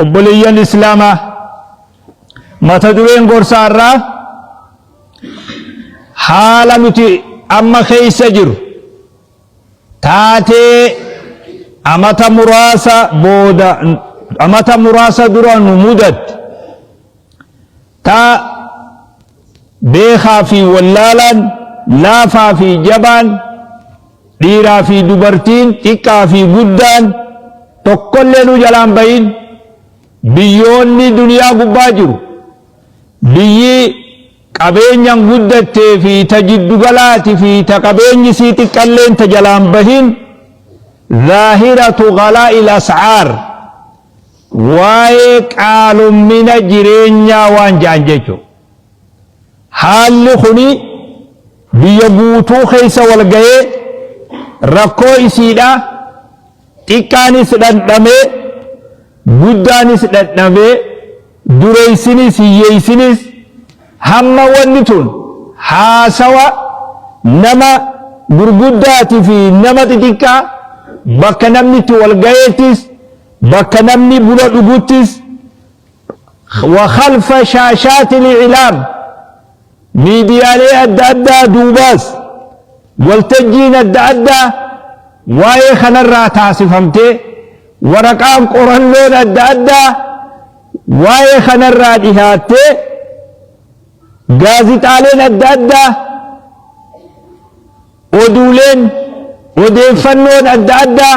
Obboleeyyan Islaamaa, mata dureen gorsaa irraa haala nuti amma keessa jiru taatee amata muraasa booda amata muraasa dura nu mudatte ta beekaa fi wallaalaan laafaa fi jabaan dhiiraa fi dubartiin xiqqaa fi guddaan tokkollee nu jalaan bahin biyyoonni duniyaa gubbaa jiru biyyi qabeenyan guddattee fi ta jiddugalaati fi ta qabeenyi sii xiqqalleen ta jalaan bahin zaahiratu galaa'il as'aar waa'ee qaalommina jireenyaa waan ja'an jechuudha. Haalli kuni biyya guutuu keessa wal ga'ee rakkoo isiidha xiqqaanis dhandhamee guddaanis dhandhamee dureessinis hiyyeessinis hamma wanni tun haasawa nama gurguddaatii fi nama xixiqqaa bakka namni itti wal ga'eettis bakka namni buna dhuguttis wa khalfa shaashaati li'ilaam miidiyaalee adda addaa duubaas waltajjiin adda addaa waa'ee kanarraa taasifamtee waraqaan qorannoon adda addaa waa'ee kanarraa dhihaattee gaazixaaleen adda addaa oduuleen odeeffannoon adda addaa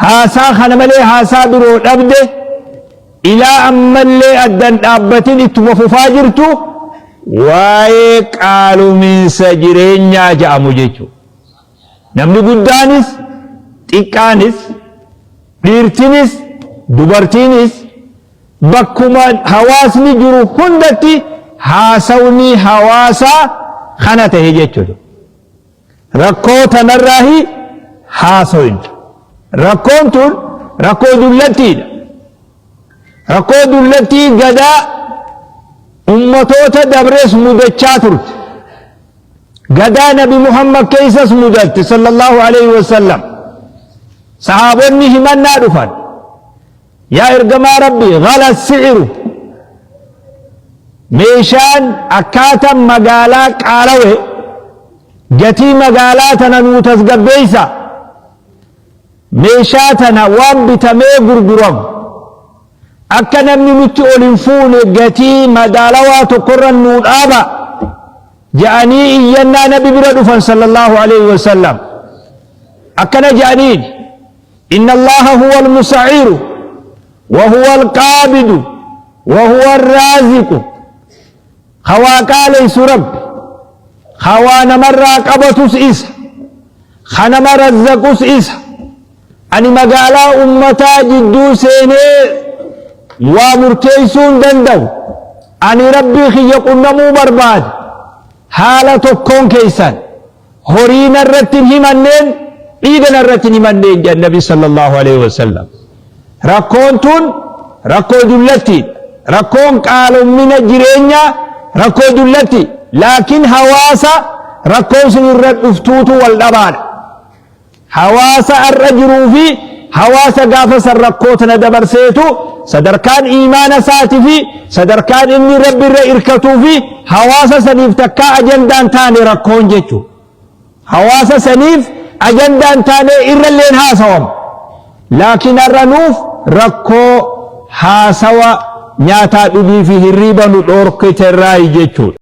haasaa kana malee haasaa biroo dhabde ilaa ammallee addan dhaabbatin ittuma fufaa jirtu waa'ee qaaluminsa jireenyaa ja'amu jechuudha. Namni guddaanis xiqqaanis dhiirtinis dubartiinis bakkuma hawaasni jiru hundatti haasawni hawaasaa kana tahe jechuudha. Rakkoo tanarraahi haasoyna. Rakkoon tun rakkoo dullattiidha. Rakkoo dullattii gadaa ummatoota dabrees mudachaa turte. Gadaa Nabi Muhammad keessas mudatte sallallahu alaihi wasallam. Sahaabonni himannaa dhufan. Yaa ergamaa Rabbi ghala si'iru meeshaan akkaataan magaalaa qaalawe gatii magaalaa tana nuu tasgabbeessa meeshaa tana waan bitamee gurguramu akka namni nutti ol hin fuune gatii madaalawaa tokkorra nuu dhaaba ja'anii iyyannaa nabi bira dhufan sallallahu alaihi wasallam akkana ja'aniin inna allaha huwa almusa'iru wa huwa alqaabidu wa huwa arraaziqu hawaa qaaleysu rabbi hawaa namarraa qabatus isa ka nama razzaqus isa ani magaalaa ummataa jidduu seenee waa murteessuu hin danda'u ani rabbii kiyya qunnamuu barbaada haala tokkoon keessan horii narratti hin himanneen dhiiga narratti hin himanneen jedhan nabi sallallahu alaihi wasallam rakkoon tun rakkoo dullatti rakkoon qaalommina jireenyaa rakkoo dullatti laakiin hawaasa rakkoon sun irra dhuftuutu wal dhabaadha hawaasa har'a jiruu fi hawaasa gaafa san rakkoo tana dabarseetu sadarkaan iimaana isaatii fi sadarkaan inni rabbi irra irkatuu fi hawaasa saniif takkaa ajandaan taane rakkoon jechuudha. Hawaasa saniif ajandaan taane irralleen haasawamu. Laakiin har'a nuuf rakkoo haasawa nyaataa dhugii fi hirriiba nu dhoorkiterraayi jechuudha.